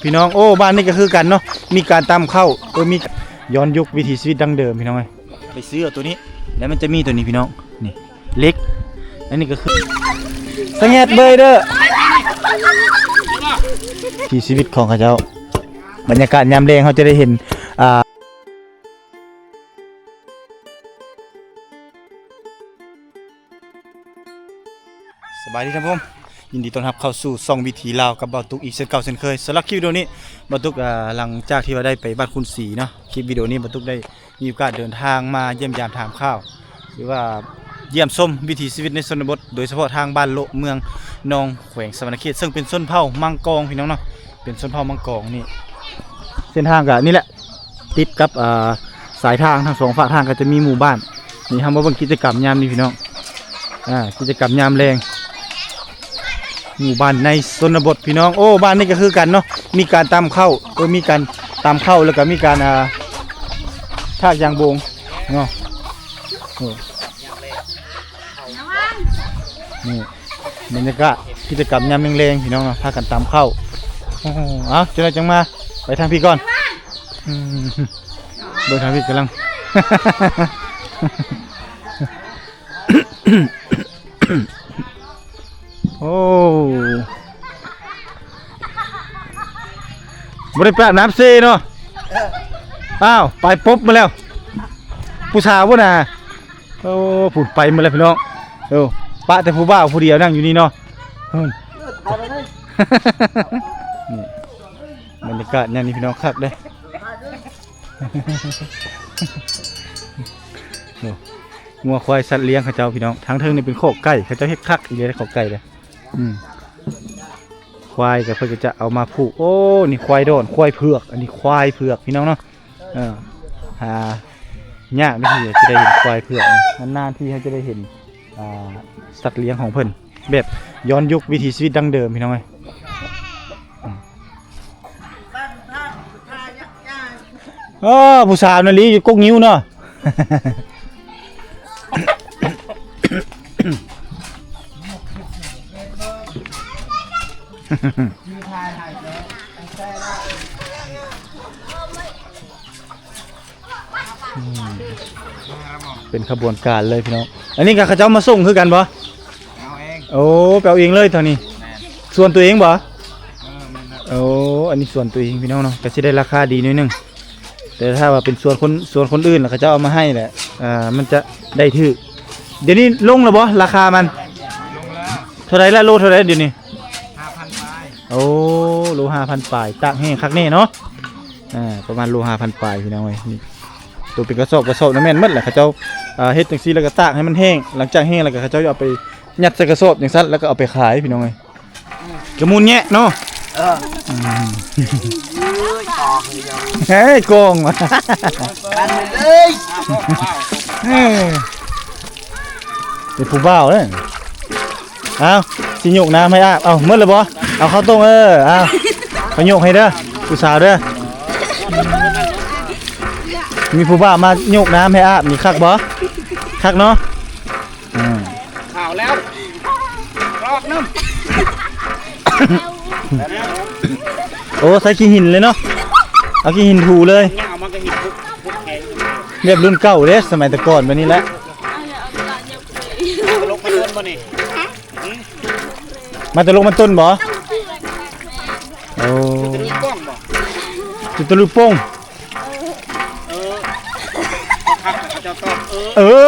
ພີ່ນ້ອງ ໂອ້ ບ້ານນີ້ກໍຄືກັນເນາະ ມີການຕຳເຂົ້າ ເອີ ມີ ຍ້ອນຍຸກວິຖີຊີວິດດັ້ງເດີມພີ່ນ້ອງເອີຍ. ໄປຊື້ເອົາໂຕນີ້ ແລ້ວມັນຈະມີໂຕນີ້ພີ່ນ້ອງ ນີ້ ເຫຼັກ ອັນນີ້ກໍຄື ສະແງດເບີຍເດີ ວິຖີຊີວິດຂອງເຂົາເຈົ້າ. ບັນຍາກາດຍາມແລງເຮົາຈະໄດ້ເຫັນ ອ່າ ສະບາຍດີທ່ານຜູ້ຊົມ ຍິນດີຕ້ອນຮັບເຂົ້າສູ່ຊ່ອງວິຖີລາວກັບບ່າວຕຸກອີກເຊັ່ນເກົ່າເຊັ່ນເຄີຍ. ສຳລັບຄລິບວິດີໂອນີ້ ບ່າວຕຸກ ອ່າ ຫຼັງຈາກທີ່ວ່າໄດ້ໄປບ້ານຄຸນສີເນາະ ຄລິບວິດີໂອນີ້ບ່າວຕຸກໄດ້ມີໂອກາດເດີນທາງມາຢ້ຽມຢາມຖາມຂ່າວ ຫຼືວ່າຢ້ຽມຊົມວິຖີຊີວິດໃນຊົນນະບົດ ໂດຍສະເພາະທາງບ້ານໂລະ ເມືອງໜອງ ແຂວງສະຫວັນນະເຂດ ເຊິ່ງເປັນຊົນເຜົ່າມັງກອງ ພີ່ນ້ອງເນາະ ເປັນຊົນເຜົ່າມັງກອງນີ້. ເສັ້ນທາງກະນີ້ແຫຼະ ຕິດກັບ ອ່າ ສາຍທາງ ທັງສອງຟາກທາງກໍຈະມີໝູ່ບ້ານ. ນີ້ເຮົາມາເບິ່ງກິດຈະກຳຍາມນີ້ພີ່ນ້ອງ ອ່າ ກິດຈະກຳຍາມແລງ ໝູ່ບ້ານໃນຊົນນະບົດພີ່ນ້ອງ. ໂອ້ ບ້ານນີ້ກໍຄືກັນເນາະ ມີການຕຳເຂົ້າ ເອີ ມີການຕຳເຂົ້າ ແລ້ວກໍມີການ ອ່າ ຖາກຢາງໂບງເນາະ. ໂອ້ ນີ້ບັນຍາກາດກິດຈະກຳຍາມແລງໆ ພີ່ນ້ອງເນາະ ພາກັນຕຳເຂົ້າ. ໂອ້ ເອົາ ຈັ່ງໃດຈັ່ງມາ ໄປທາງພີ້ກ່ອນ. ອືມ ເບິ່ງທາງພີ້ກຳລັງ ໂອ້ ບໍ່ໄດ້ໄປອາບນ້ຳເຊເນາະ. ອ້າວ ໄປປົບມາແລ້ວ ຜູ້ສາວພຸ້ນນະ. ໂອ້ ພຸ້ນໄປໝົດແລ້ວພີ່ນ້ອງ. ໂອ້ ປະແຕ່ຜູ້ບ່າວຜູ້ດຽວນັ່ງຢູ່ນີ້ເນາະ. ພຸ້ນ ນີ້ ບັນຍາກາດຍາມນີ້ພີ່ນ້ອງ ຄັກເດ້. ໂອ້ ງົວຄວາຍສັດລ້ຽງເຂົາເຈົ້າພີ່ນ້ອງ ທາງເທິງນີ້ເປັນຄອກໄກ່ ເຂົາເຈົ້າເຮັດຄັກອີ່ຫຼີເດ້ ຄອກໄກ່ເດ້. ອືມ ຄວາຍກໍເພິ່ນກໍຈະເອົາມາຜູກ. ໂອ້ ນີ້ຄວາຍດອນ ຄວາຍເຜືອກ ອັນນີ້ຄວາຍເຜືອກພີ່ນ້ອງເນາະ. ເອີ ຫາຍາກເດ້ທີ່ຈະໄດ້ເຫັນຄວາຍເຜືອກ ນານໆ ທີ່ເຮົາຈະໄດ້ເຫັນ ອ່າ ສັດລ້ຽງຂອງເພິ່ນ ແບບຍ້ອນຍຸກວິຖີຊີວິດດັ້ງເດີມ ພີ່ນ້ອງເອີຍ. ເອີ ຜູ້ສາວນາລີຢູ່ກົກງິ້ວເນາະ. ອືມ ເປັນຂະບວນການເລີຍພີ່ນ້ອງ. ອັນນີ້ກໍເຂົາເຈົ້າມາສົ່ງຄືກັນບໍ່? ເອົາເອງ. ໂອ້ ໄປເອົາເອງເລີຍເທົ່ານີ້. ແມ່ນ. ສວນຕົວເອງບໍ່? ເອີ ແມ່ນ. ໂອ້ ອັນນີ້ສວນຕົວເອງພີ່ນ້ອງເນາະ ກໍຊິໄດ້ລາຄາດີໜ້ອຍໜຶ່ງ ແຕ່ຖ້າວ່າເປັນສວນຄົນ ສວນຄົນອື່ນ ແລ້ວເຂົາເຈົ້າເອົາມາໃຫ້ແຫຼະ ອ່າ ມັນຈະໄດ້ຖືກ. ດຽວນີ້ລົງແລ້ວບໍ່ ລາຄາມັນ? ລົງແລ້ວ. ເທົ່າໃດລະ ໂລເທົ່າໃດດຽວນີ້? ຫ້າພັນປາຍ. ໂອ້ ໂລຫ້າພັນປາຍ ຕາກແຫ້ງຄັກແນ່ເນາະ. ອ່າ ປະມານໂລຫ້າພັນປາຍ ພີ່ນ້ອງເອີຍ. ນີ້ ໂຕເປັນກະສອບ ກະສອບນະແມ່ນໝົດແຫຼະ ເຂົາເຈົ້າ ອ່າ ເຮັດຈັ່ງຊີ້ແລ້ວກໍຕາກໃຫ້ມັນແຫ້ງ ຫຼັງຈາກແຫ້ງແລ້ວກໍເຂົາເຈົ້າເອົາໄປຍັດໃສ່ກະສອບຈັ່ງຊັ້ນ ແລ້ວກໍເອົາໄປຂາຍ ພີ່ນ້ອງເອີຍ. ກະມູນແຍະເນາະ. ເອີ ອືມ ເອີຍ ກອງເລີຍ ເຮີ້ຍ ກອງວ່າ ປັນເລີຍ. ເອີ ເປັນຜູ້ບ່າວເດ້. ເອົາ ຊິຍົກນ້ຳໃຫ້ອາບ. ເອົາ ໝົດແລ້ວບໍ່? ເອົາເຂົ້າຕົງ ເອີ ເອົາ ຂ້ອຍຍົກໃຫ້ເດີ ຜູ້ສາວເດີ. ມີຜູ້ບ່າວມາຍົກນ້ຳໃຫ້ອາບນີ້ຄັກບໍ່? ຄັກເນາະ. ອືມ ຂາວແລ້ວ ລອກໜຶ່ງ. ໂອ້ ໃສ່ຂີ້ຫີນເລີຍເນາະ ເອົາຂີ້ຫີນຖູເລີຍ. ເອົາມາກໍຫີນທຸບ ທຸບແຂນ ແບບລຸ້ນເກົ່າເດ້ ສະໄໝແຕ່ກ່ອນແບບນີ້ແຫຼະ. ຕະຫຼົກມາຕົ້ນບໍ່ນີ້? ມາແຕ່ລົງມັນຕົ້ນບໍ່? ໂອ້ ຈຸດຕະລຸໂປ່ງບໍ່? ຈຸດຕະລຸໂປ່ງ. ເອີ ເຂົາທັກແລ້ວເຂົາເຈົ້າຕອບ ເອີ ເອີ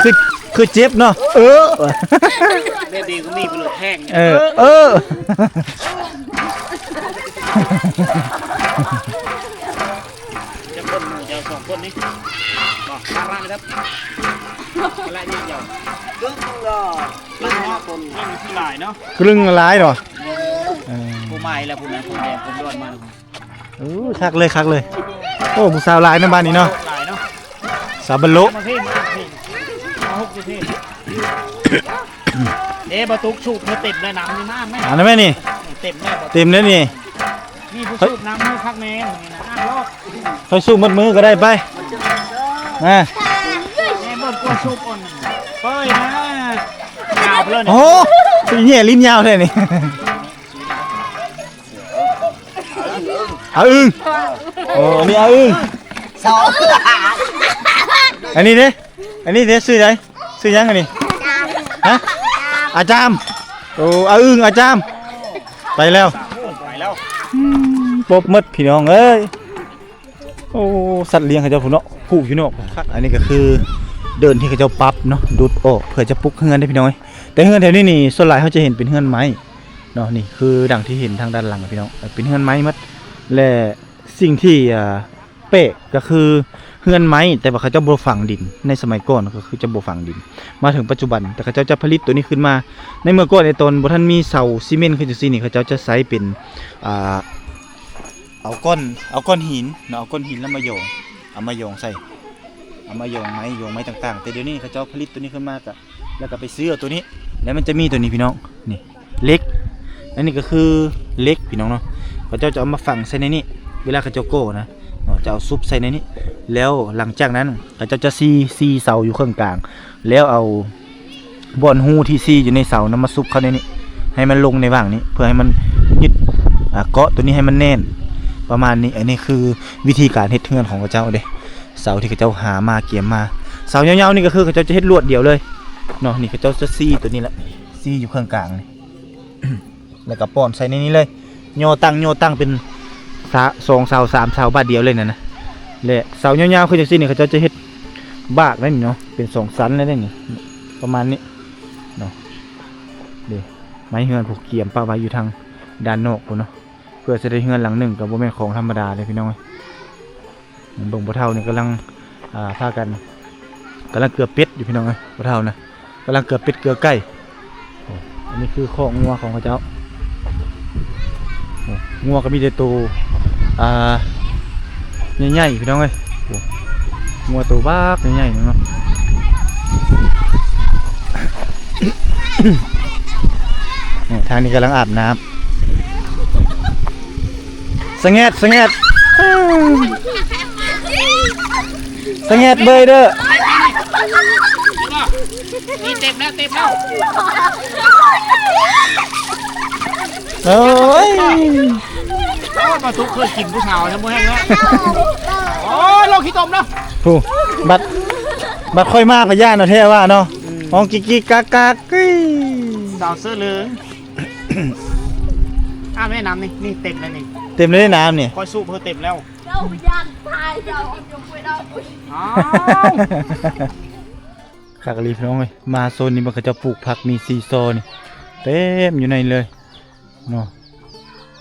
ຄື ຄືເຈັບເນາະ. ເອີ ແບບນີ້ກໍມີໄປໂລດແທງ. ເອີ ເອີ ເອີ ຈັກຄົນໝູ່ເຈົ້າສອງຄົນນີ້? ບໍ່ ພາລະນີ້ຄັບ ພາລະນີ້ດຽວ ກຶ່ງລະ ກຶ່ງເນາະ ກຶ່ງຫຼາຍເນາະ ກຶ່ງຫຼາຍເນາະ. ເອີ ຜູ້ໃໝ່ລະ ຜູ້ນັ້ນ ຜູ້ແດງ ຜູ້ດອນມາ. ໂອ້ ຄັກເລີຍ ຄັກເລີຍ. ໂອ້ ຜູ້ສາວຫຼາຍເນາະບ້ານນີ້ເນາະ ຫຼາຍເນາະ. ສາວບັນໂລ ມາພີ້ ມາພີ້ ມາຫົກຢູ່ພີ້. ເດ້ ບໍ່ຕຸກສູບເພິ່ນເຕັມແລ້ວ ນ້ຳນີ້ມາແມ່ ອັນນັ້ນແມ່ນີ້ ເຕັມແລ້ວ ເຕັມແລ້ວນີ້. ມີຜູ້ສູບນ້ຳໃຫ້ຄັກແນ່ນີ້ນະ ອ້າງລອດ ໃຫ້ສູບໝົດມື້ກໍໄດ້ໄປ ມາ ແນ່ໝົດກວ່າສູບອ່ອນ ເປີຍນະ ຍາວໄປເລີຍ. ໂອ້ ເປັນແຫຍ່ ລີ້ນຍາວແທ້ນີ້. ເອີ ອາອຶ່ງ. ໂອ້ ອັນນີ້ອາອຶ່ງ. ສອງ ອັນນີ້ເດ້? ອັນນີ້ເດ້? ຊື່ໃດ? ຊື່ຫຍັງອັນນີ້? ຮະ? ອາຈາມ. ໂອ້ ອາອຶ່ງ ອາຈາມ. ໄປແລ້ວ. ອືມ ປົບໝົດພີ່ນ້ອງເອີຍ. ໂອ້ ສັດລ້ຽງເຂົາເຈົ້າພຸ້ນເນາະ ຜູກຢູ່ນອກ. ອັນນີ້ກໍຄືເດີ່ນທີ່ເຂົາເຈົ້າປັບເນາະ ດຸດອອກເພື່ອຈະປຸກເຮືອນເດ້ພີ່ນ້ອງເອີຍ. ແຕ່ເຮືອນແຖວນີ້ນີ້ ສ່ວນຫຼາຍເຮົາຈະເຫັນເປັນເຮືອນໄມ້ເນາະ. ນີ້ຄືດັ່ງທີ່ເຫັນທາງດ້ານຫຼັງພີ່ນ້ອງ ເປັນເຮືອນໄມ້ໝົດ. ແລະ ສິ່ງທີ່ ອ່າ ແປກກໍຄືເຮືອນໄມ້ ແຕ່ວ່າເຂົາເຈົ້າບໍ່ຝັງດິນ. ໃນສະໄໝກ່ອນກໍຄືຈະບໍ່ຝັງດິນ ມາເຖິງປັດຈຸບັນ ແຕ່ເຂົາເຈົ້າຈະຜະລິດໂຕນີ້ຂຶ້ນມາ. ໃນເມື່ອກ່ອນ ໃນຕອນບໍ່ທັນມີເສົາຊີເມັນຄືຈັ່ງຊີ້ນີ້ ເຂົາເຈົ້າຈະໃຊ້ເປັນ ອ່າ ເອົາກ້ອນ ເອົາກ້ອນຫີນເນາະ ເອົາກ້ອນຫີນແລ້ວມາຢອງ ເອົາມາຢອງໃສ່ ເອົາມາຢອງໄມ້ ຢອງໄມ້ຕ່າງໆ. ແຕ່ດຽວນີ້ເຂົາເຈົ້າຜະລິດໂຕນີ້ຂຶ້ນມາ ກະ ແລ້ວກໍໄປຊື້ເອົາໂຕນີ້ ແລ້ວມັນຈະມີໂຕນີ້ພີ່ນ້ອງ ນີ້ ເຫຼັກ. ອັນນີ້ກໍຄືເຫຼັກພີ່ນ້ອງເນາະ ເຂົາເຈົ້າຈະເອົາມາຝັງໃສ່ໃນນີ້ ເວລາເຂົາເຈົ້າກໍ່ນະເນາະ ຈະເອົາຊຸບໃສ່ໃນນີ້. ແລ້ວຫຼັງຈາກນັ້ນເຂົາເຈົ້າຈະຊີ ຊີເສົາຢູ່ເຄິ່ງກາງ ແລ້ວເອົາ ບ່ອນຮູທີ່ຊີຢູ່ໃນເສົານະ ມາຊຸບເຂົ້າໃນນີ້ ໃຫ້ມັນລົງໃນຫວ່າງນີ້ ເພື່ອໃຫ້ມັນຍຶດ ອ່າ ເກາະໂຕນີ້ໃຫ້ມັນແໜ້ນ ປະມານນີ້. ອັນນີ້ຄືວິທີການເຮັດເຮືອນຂອງເຂົາເຈົ້າເດ້ ເສົາທີ່ເຂົາເຈົ້າຫາມາ ກຽມມາ. ເສົາຍາວໆນີ້ກໍຄືເຂົາເຈົ້າຈະເຮັດລວດດຽວເລີຍເນາະ. ນີ້ເຂົາເຈົ້າຈະຊີໂຕນີ້ແຫຼະ ຊີຢູ່ເຄິ່ງກາງນີ້ ແລ້ວກໍປ້ອນໃສ່ໃນນີ້ເລີຍ ຍໍຕັ້ງ ຍໍຕັ້ງເປັນສາ ສອງເສົາ ສາມເສົາບາດດຽວເລີຍນັ້ນນະ. ແລະ ເສົາຍາວໆຄືຈັ່ງຊີ້ນີ້ ເຂົາເຈົ້າຈະເຮັດບາກໄດ້ນີ້ເນາະ ເປັນສອງຊັ້ນໄດ້ນີ້ ປະມານນີ້ເນາະ. ເດ້ ໄມ້ເຮືອນຜູ້ກຽມປະໄວ້ຢູ່ທາງດ້ານນອກພຸ້ນເນາະ ເພື່ອຈະໄດ້ເຮືອນຫຼັງໜຶ່ງ ກໍບໍ່ແມ່ນຂອງທຳມະດາເດ້ພີ່ນ້ອງເອີຍ. ເບິ່ງພໍ່ເຖົ້ານີ້ກຳລັງ ອ່າ ພາກັນ ກຳລັງເກືອເປັດຢູ່ພີ່ນ້ອງເອີຍ ພໍ່ເຖົ້ານະ ກຳລັງເກືອເປັດເກືອໄກ່. ໂອ້ ອັນນີ້ຄືຄອກງົວຂອງເຂົາເຈົ້າ. ໂອ້ ງົວກໍມີແຕ່ໂຕ ອ່າ ໃຫຍ່ໆ ພີ່ນ້ອງເອີຍ. ໂອ້ ງົວໂຕບັກໃຫຍ່ໆເນາະ. ນີ້ ທາງນີ້ກຳລັງອາບນ້ຳ. ສະແງດ ສະແງດ ສະແງດເບີຍເດີ. ນີ້ເຕັມແລ້ວ ເຕັມແລ້ວ. ໂອ້ຍ ໂອ້ຍ ປາຕຸກເຄີຍກິນຜູ້ສາວນະ ບໍ່ແຮງເນາະ. ໂອ້ຍ ລອກຂີ້ຕົມເນາະ. ຜູ້ ບັດ ບັດຂ້ອຍມາພະຍານເນາະ ແທ້ວ່າເນາະ. ອືມ ຮ້ອງກິກໆກັກໆ ສາວເສື້ອເຫຼືອງ. ອາບແມ່ນ້ຳນີ້ ນີ້ເຕັມແລ້ວນີ້ ເຕັມແລ້ວນ້ຳນີ້ ຂ້ອຍສູບເພິ່ນເຕັມແລ້ວ. ເຈົ້າຢ້ານຕາຍ ເຈົ້າ ເຈົ້າບໍ່ໄດ້ເອົາ. ອ້າວ ຄັກອີ່ຫຼີພີ່ນ້ອງເອີຍ. ມາໂຊນນີ້ມັນເຂົາເຈົ້າປູກຜັກ ມີຊີຊໍນີ້ເຕັມຢູ່ໃນນີ້ເລີຍເນາະ.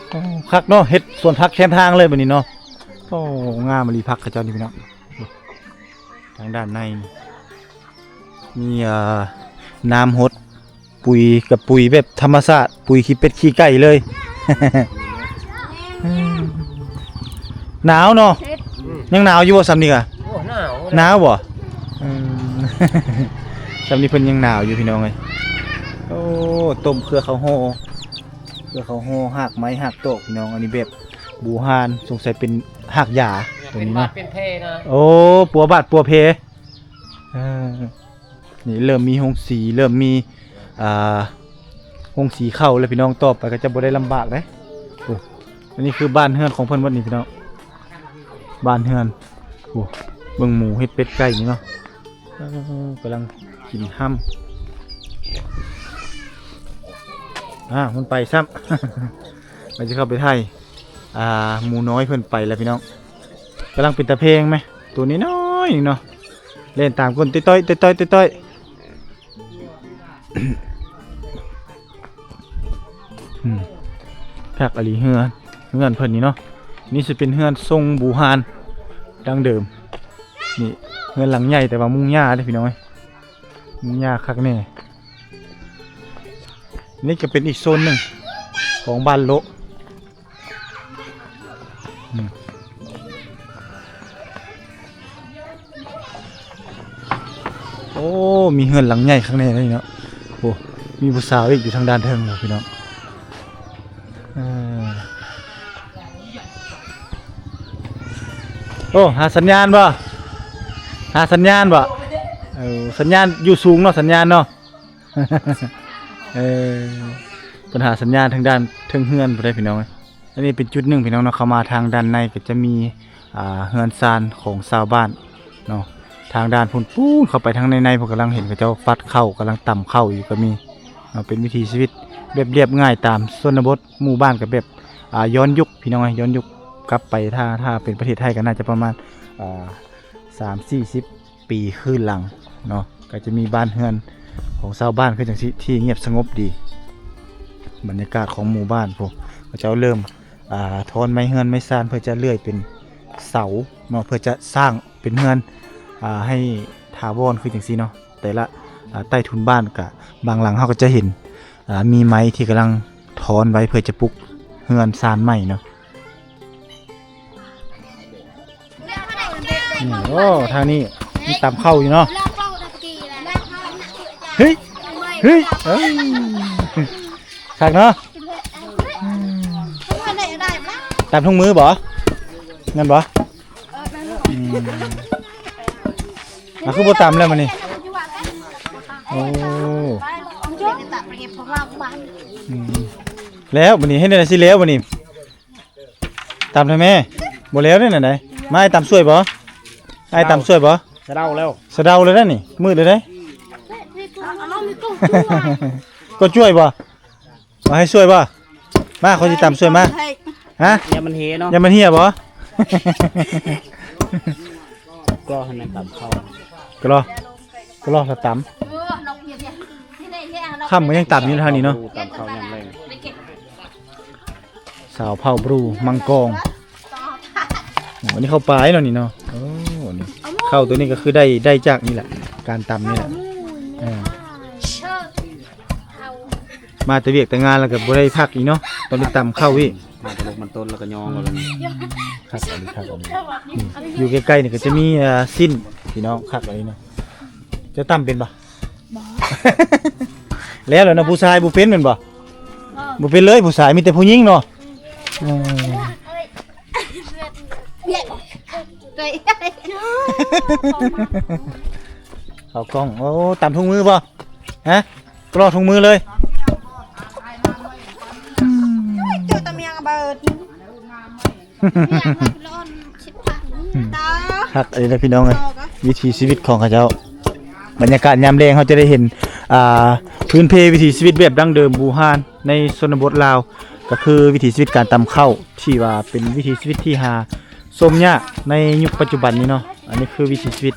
ໂອ້ ຄັກເນາະ ເຮັດສວນຜັກແຄມທາງເລີຍບັດນີ້ເນາະ. ໂອ້ ງາມອີ່ຫຼີຜັກເຂົາເຈົ້ານີ້ພີ່ນ້ອງ. ທາງດ້ານໃນນີ້ມີ ເອີ ນ້ຳຫົດ ປຸຍກະປຸຍແບບທຳມະຊາດ ປຸຍຂີ້ເປັດຂີ້ໄກ່ເລີຍ. ໜາວເນາະ. ຍັງໜາວຢູ່ບໍ່ຊ່ຳນີ້ກະ? ໂອ້ ໜາວ ໜາວບໍ່? ອືມ ຊ່ຳນີ້ເພິ່ນຍັງໜາວຢູ່ພີ່ນ້ອງເອີຍ. ໂອ້ ຕົ້ມເຄືອເຂົ້າຫໍ່ ເຄືອເຂົ້າຫໍ່ ຮາກໄມ້ຮາກຕອກພີ່ນ້ອງ. ອັນນີ້ແບບບູຮານ ສົງໄສເປັນຮາກຢາໂຕນີ້ເນາະ. ໂອ້ ປົວບາດປົວແຜ. ເອີ ນີ້ເລີ່ມມີໂຮງສີ ເລີ່ມມີ ອ່າ ໂຮງສີເຂົ້າແລ້ວພີ່ນ້ອງ. ຕໍ່ໄປກໍຈະບໍ່ໄດ້ລຳບາກເດ້. ໂອ້ ອັນນີ້ຄືບ້ານເຮືອນຂອງເພິ່ນໝົດນີ້ພີ່ນ້ອງ ບ້ານເຮືອນ. ໂອ້ ເບິ່ງໝູເຮັດເປັດໄກ່ນີ້ເນາະ. ເອີ ກຳລັງກິນຫ້ຳ. ອ້າວ ມັນໄປຊ້ຳ. ມັນຈະເຂົ້າໄປໄຖ່ ອ່າ ໝູນ້ອຍເພິ່ນໄປແລ້ວພີ່ນ້ອງ. ກຳລັງເປັນຕາແພງໄໝ ໂຕນ້ອຍໆນີ້ເນາະ ແລ່ນຕາມກົ້ນ ຕ້ອຍໆ ຕ້ອຍໆ ຕ້ອຍໆ. ອືມ ຄັກອີ່ຫຼີເຮືອນ ເຮືອນເພິ່ນນີ້ເນາະ. ນີ້ຊິເປັນເຮືອນຊົງບູຮານດັ້ງເດີມ. ນີ້ເຮືອນຫຼັງໃຫຍ່ແຕ່ວ່າມຸງຫຍ້າເດ້ພີ່ນ້ອງເອີຍ ມຸງຫຍ້າຄັກແນ່. ນີ້ກໍເປັນອີກໂຊນໜຶ່ງຂອງບ້ານໂລະ. ອືມ ໂອ້ ມີເຮືອນຫຼັງໃຫຍ່ຂ້າງໃນນີ້ເນາະ. ໂອ້ ມີຜູ້ສາວອີກຢູ່ທາງດ້ານເທິງເນາະພີ່ນ້ອງ. ເອີ ໂອ້ ຫາສັນຍານບໍ່? ຫາສັນຍານບໍ່? ເອີ ສັນຍານຢູ່ສູງເນາະ ສັນຍານເນາະ. ເອີ ເພິ່ນຫາສັນຍານທາງດ້ານເທິງເຮືອນພຸ້ນໃດ໋ພີ່ນ້ອງເອີຍ. ອັນນີ້ເປັນຈຸດໜຶ່ງພີ່ນ້ອງເນາະ ເຂົ້າມາທາງດ້ານໃນກໍຈະມີ ອ່າ ເຮືອນຊານຂອງຊາວບ້ານເນາະ. ທາງດ້ານພຸ້ນ ປູ້ນ ເຂົ້າໄປທາງໃນໆ ເພິ່ນກຳລັງເຫັນເຂົາເຈົ້າຟັກເຂົ້າ ກຳລັງຕຳເຂົ້າຢູ່ກໍມີເນາະ. ເປັນວິຖີຊີວິດແບບລຽບງ່າຍຕາມຊົນນະບົດ ໝູ່ບ້ານກໍແບບ ອ່າ ຍ້ອນຍຸກພີ່ນ້ອງເອີຍ ຍ້ອນຍຸກກັບໄປ ຖ້າ ຖ້າເປັນປະເທດໄທກໍໜ້າຈະປະມານ ອ່າ ສາມສີ່ສິບ ປີຄືນຫຼັງເນາະ ກໍຈະມີບ້ານເຮືອນຂອງຊາວບ້ານຄືຈັ່ງຊີ້ ທີ່ງຽບສະຫງົບດີ. ບັນຍາກາດຂອງໝູ່ບ້ານພຸ້ນ ເຂົາເຈົ້າເລີ່ມ ອ່າ ທ້ອນໄມ້ເຮືອນໄມ້ຊານ ເພື່ອຈະເລື່ອຍເປັນເສົາເນາະ ເພື່ອຈະສ້າງເປັນເຮືອນ ອ່າ ໃຫ້ຖາວອນຄືຈັ່ງຊີ້ເນາະ. ແຕ່ລະ ອ່າ ໃຕ້ທຸນບ້ານກະ ບາງຫຼັງເຮົາກໍຈະເຫັນ ອ່າ ມີໄມ້ທີ່ກຳລັງທ້ອນໄວ້ ເພື່ອຈະປຸກເຮືອນຊານໃໝ່ເນາະ. ນີ້ ໂອ້ ທາງນີ້ມີຕຳເຂົ້າຢູ່ເນາະ. ເຮີ້ຍ ເຮີ້ຍ ເອີ ຄັກເນາະ. ຕຳທຸງມື້ບໍ່? ແມ່ນບໍ່? ອືມ ອ່າ ຄືບໍ່ຕຳແລ້ວມື້ນີ້? ໂອ້ ອືມ ແລ້ວມື້ນີ້ເຮັດແນວໃດຊິແລ້ວມື້ນີ້? ຕຳແທ້ແມ່ ບໍ່ແລ້ວເດ້ນັ້ນໃດ. ມາ ອ້າຍຕຳຊ່ວຍບໍ່? ອ້າຍຕຳຊ່ວຍບໍ່? ສະເດົາແລ້ວ ສະເດົາແລ້ວນະນີ້ ມືດແລ້ວເດ້. ກໍຊ່ວຍບໍ່? ມາໃຫ້ຊ່ວຍບໍ່? ມາ ຂ້ອຍຊິຕຳຊ່ວຍມາ. ຮະ? ຢ່າມັນເຫເນາະ ຢ່າມັນເຫຍບໍ່? ກໍໃຫ້ມັນຕຳເຂົ້າ ກໍລໍ ກໍລໍລະຕຳ. ຄ່ຳກໍຍັງຕຳຢູ່ທາງນີ້ເນາະ ຕຳເຂົ້າຍາມແລງ. ຊາວເຜົ່າບຣູມັງກອງ. ໂອ້ ອັນນີ້ເຂົ້າປາຍເນາະນີ້ເນາະ. ໂອ້ ນີ້ເຂົ້າໂຕນີ້ກໍຄືໄດ້ ໄດ້ຈາກນີ້ແຫຼະ ການຕຳນີ້ແຫຼະ. ເອີ ມາແຕ່ວຽກແຕ່ງານແລ້ວກໍບໍ່ໄດ້ພັກອີກເນາະ ຕ້ອງໄດ້ຕຳເຂົ້າອີກ. ມາແຕ່ລູກມັນຕົ້ນແລ້ວກໍຍ້ອງເອົາແລ້ວນີ້. ຄັກອັນນີ້ ຄັກອັນນີ້. ນີ້ ຢູ່ໃກ້ໆນີ້ກໍຈະມີ ອ່າ ຊິ້ນ ພີ່ນ້ອງ ຄັກອັນນີ້ເນາະ. ເຈົ້າຕຳເປັນບໍ່? ບໍ່ ແລ້ວແຫຼະເນາະ ຜູ້ຊາຍບໍ່ເປັນແມ່ນບໍ່? ບໍ່ ບໍ່ເປັນເລີຍ ຜູ້ຊາຍມີແຕ່ຜູ້ຍິງເນາະ. ເອີ ເຂົ້າກ້ອງ. ໂອ້ ຕຳທຸງມື້ບໍ່? ຮະ? ກຣອກທຸງມື້ເລີຍ. ອືມ ເຈົ້າຕະມຽງເບີດ ຄັກອີ່ຫຼີພີ່ນ້ອງເອີຍ ວິຖີຊີວິດຂອງເຂົາເຈົ້າ. ບັນຍາກາດຍາມແລງເຮົາຈະໄດ້ເຫັນ ອ່າ ພື້ນເພວິຖີຊີວິດແບບດັ້ງເດີມບູຮານໃນຊົນນະບົດລາວ ກໍຄືວິຖີຊີວິດການຕຳເຂົ້າ ທີ່ວ່າເປັນວິຖີຊີວິດທີ່ຫາຊົມຍາກໃນຍຸກປັດຈຸບັນນີ້ເນາະ. ອັນນີ້ຄືວິຖີຊີວິດ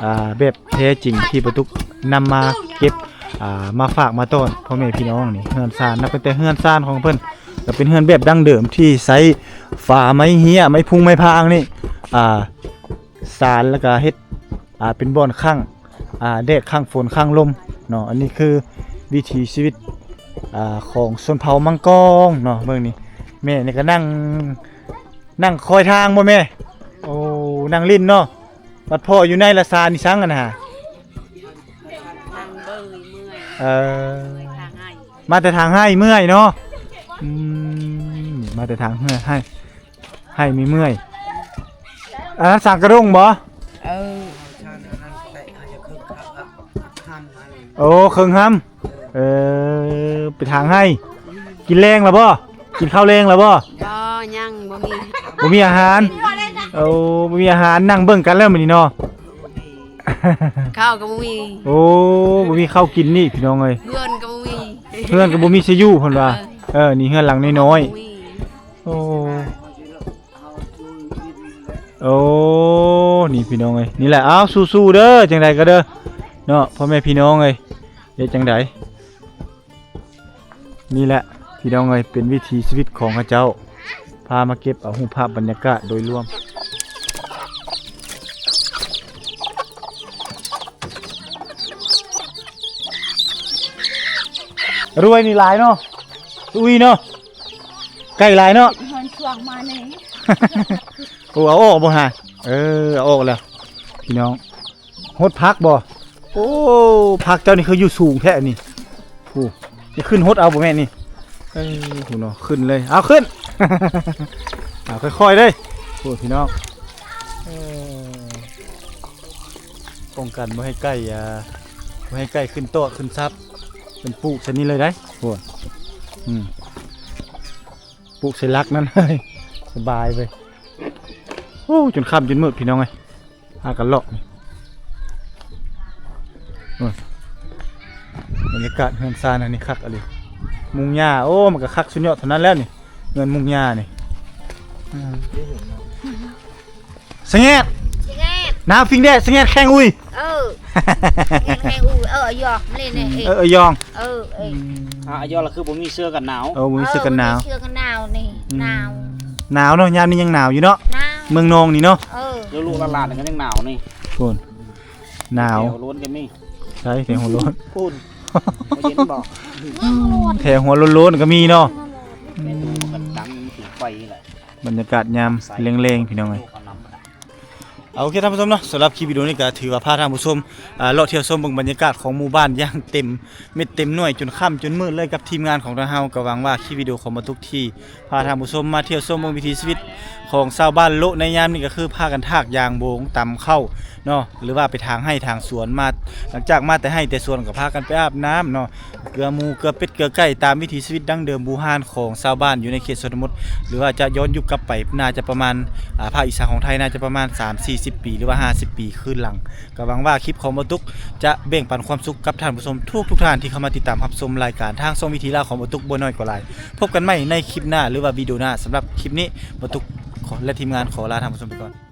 ອ່າ ແບບແທ້ຈິງທີ່ປາຕຸກນຳມາເກັບ ອ່າ ມາຝາກມາຕ້ອນພໍ່ແມ່ພີ່ນ້ອງນີ້. ເຮືອນຊານ ນັບຕັ້ງແຕ່ເຮືອນຊານຂອງເພິ່ນ ກໍເປັນເຮືອນແບບດັ້ງເດີມທີ່ໃຊ້ຝາໄມ້ເຮ້ຍ ໄມ້ພຸງໄມ້ພາງນີ້ ອ່າ ສານ ແລ້ວກໍເຮັດ ອ່າ ເປັນບ່ອນຂັງ ອ່າ ແດດ ຂັງຝົນ ຂັງລົມເນາະ. ອັນນີ້ຄືວິຖີຊີວິດ ອ່າ ຂອງຊົນເຜົ່າມັງກອງເນາະ. ເບິ່ງນີ້ ແມ່ນີ້ກໍນັ່ງ ນັ່ງຄອຍທາງບໍ່ແມ່? ໂອ້ ນັ່ງຫຼິ້ນເນາະ. ບັດພໍ່ຢູ່ໃນລະຊານອີ່ສັງຫັ້ນນະ? ເອີ ມາແຕ່ທາງໄຮ່ເມື່ອຍເນາະ. ອືມ ມາແຕ່ທາງເຮືອນໄຮ່ ໄຮ່ເມື່ອຍ. ອັນນັ້ນສັງກະດົງບໍ່? ເອີ ໂອ້ ເຄິ່ງຮຳ. ເອີ ໄປທາງໄຮ່. ກິນແລງແລ້ວບໍ່? ກິນເຂົ້າແລງແລ້ວບໍ່? ບໍ່ ຍັງບໍ່ມີ ບໍ່ມີອາຫານ. ໂອ້ ບໍ່ມີອາຫານ ນັ່ງເບິ່ງກັນແລ້ວມື້ນີ້ເນາະ. ເຂົ້າກໍບໍ່ມີ. ໂອ້ ບໍ່ມີເຂົ້າກິນນີ້ພີ່ນ້ອງເອີຍ. ເຮືອນກໍບໍ່ມີ ເຮືອນກໍບໍ່ມີຊິຢູ່ເພິ່ນວ່າ. ເອີ ເອີ ນີ້ເຮືອນຫຼັງນ້ອຍໆ. ບໍ່ມີ. ໂອ້ ໂອ້ ນີ້ພີ່ນ້ອງເອີຍ ນີ້ແຫຼະ. ເອົາ ສູ້ໆເດີ ຈັ່ງໃດກໍເດີເນາະ ພໍ່ແມ່ພີ່ນ້ອງເອີຍ. ເຮັດຈັ່ງໃດ? ນີ້ແຫຼະພີ່ນ້ອງເອີຍ ເປັນວິຖີຊີວິດຂອງເຂົາເຈົ້າ. ພາມາເກັບເອົາຮູບພາບບັນຍາກາດໂດຍລວມ. ລວຍນີ້ຫຼາຍເນາະ ອຸ້ຍເນາະ. ໄກ່ຫຼາຍເນາະ ເພິ່ນຊ່ວງມານີ້. ໂອ້ ເອົາອອກບໍ່ຫາ? ເອີ ເອົາອອກແລ້ວພີ່ນ້ອງ. ຫົດຜັກບໍ່? ໂອ້ ຜັກເຈົ້ານີ້ຄືຢູ່ສູງແທ້ນີ້. ໂອ້ ຈະຂຶ້ນຫົດເອົາບໍ່ແມ່ນີ້? ເອີ ພຸ້ນເນາະ ຂຶ້ນເລີຍ ເອົາຂຶ້ນ. ເອົາຄ່ອຍໆເດີ ໂອ້ ພີ່ນ້ອງ. ເອີ ປ້ອງກັນບໍ່ໃຫ້ໄກ່ ອ່າ ບໍ່ໃຫ້ໄກ່ຂຶ້ນຕອດຂຶ້ນສັບ. ເພິ່ນປູກຊະນີ້ເລີຍໄດ໋ ໂອ້ ອືມ. ປູກໃສ່ຫຼັກນັ້ນ ສະບາຍເວີຍ. ໂອ້ ຈົນຄ່ຳຈົນມືດພີ່ນ້ອງເອີຍ ພາກັນເລາະນີ້. ໂອ້ຍ ບັນຍາກາດເຮືອນຊານອັນນີ້ຄັກອີ່ຫຼີ ມຸງຫຍ້າ. ໂອ້ ມັນກໍຄັກສຸດຍອດເທົ່ານັ້ນແລ້ວນີ້ ເຮືອນມຸງຫຍ້ານີ້. ອືມ ສະແງດ ສະແງດ ໜາວຟິງແດດ ສະແງດແຂ້ງອຸຍ. ເອີ ແຂ້ງອຸຍ ເອີ ຢອກມາເລີຍນີ້. ເອີ ຢອງ ເອີ ເອີ ອືມ ອ່າ ຢອກລະຄືບໍ່ມີເສື້ອກັນໜາວ. ເອີ ບໍ່ມີເສື້ອກັນໜາວ ເອີ ບໍ່ມີເສື້ອກັນໜາວນີ້. ອືມ ໜາວ ໜາວເນາະ ຍາມນີ້ຍັງໜາວຢູ່ເນາະ ໜາວ ເມືອງນອງນີ້ເນາະ. ເອີ ລູກໆຫຼານໆກໍຍັງໜາວນີ້ ພຸ້ນ ໜາວ. ແຖວໂລ້ນກໍມີ ໃສແຖວໂລ້ນ ພຸ້ນ ບໍ່ເຫັນບໍ່ ແຖວໂລ້ນໆກໍມີເນາະ. ແມ່ນ ອືມ ກັນດັງຜິງໄຟນີ້ແຫຼະ ບັນຍາກາດຍາມແລງໆ ພີ່ນ້ອງເອີຍ. ເອົາ ໂອເຄ ທ່ານຜູ້ຊົມເນາະ ສຳລັບຄລິບວິດີໂອນີ້ກໍຖືວ່າພາທ່ານຜູ້ຊົມ ອ່າ ເລາະທ່ຽວຊົມເບິ່ງບັນຍາກາດຂອງໝູ່ບ້ານຢ່າງເຕັມເມັດເຕັມໜ່ວຍ ຈົນຄ່ຳຈົນມືດເລີຍກັບທີມງານຂອງທາງເຮົາ. ກໍຫວັງວ່າຄລິບວິດີໂອຂອງບ່າວຕຸກທີ່ພາທ່ານຜູ້ຊົມມາທ່ຽວຊົມເບິ່ງວິຖີຊີວິດຂອງຊາວບ້ານໂລະໃນຍາມນີ້ ກໍຄືພາກັນຖາກຢາງໂບງຕຳເຂົ້າເນາະ ຫຼືວ່າໄປຖາງໄຮ່ຖາງສວນມາ. ຫຼັງຈາກມາແຕ່ໄຮ່ແຕ່ສວນກໍພາກັນໄປອາບນ້ຳເນາະ ເກືອໝູ ເກືອເປັດ ເກືອໄກ່ ຕາມວິຖີຊີວິດດັ້ງເດີມບູຮານຂອງຊາວບ້ານຢູ່ໃນເຂດຊົນນະບົດ ຫຼືວ່າຈະຍ້ອນຍຸກກັບໄປ ໜ້າຈະປະມານ ອ່າ ພາກອີສານຂອງໄທ ໜ້າຈະປະມານສາມສີ່ສິບປີ ຫຼືວ່າຫ້າສິບປີຄືນຫຼັງ. ກໍຫວັງວ່າຄລິບຂອງບ່າວຕຸກຈະແບ່ງປັນຄວາມສຸກກັບທ່ານຜູ້ຊົມທຸກໆທ່ານທີ່ເຂົ້າມາຕິດຕາມຮັບຊົມລາຍການທາງຊ່ອງວິຖີລາວຂອງບ່າວຕຸກບໍ່ໜ້ອຍກໍຫຼາຍ. ພົບກັນໃໝ່ໃນຄລິບໜ້າ ຫຼືວ່າວິດີໂອໜ້າ. ສຳລັບຄລິບນີ້ ບ່າວຕຸກ ແລະ ທີມງານຂໍລາທ່ານຜູ້ຊົມໄປກ່ອນ.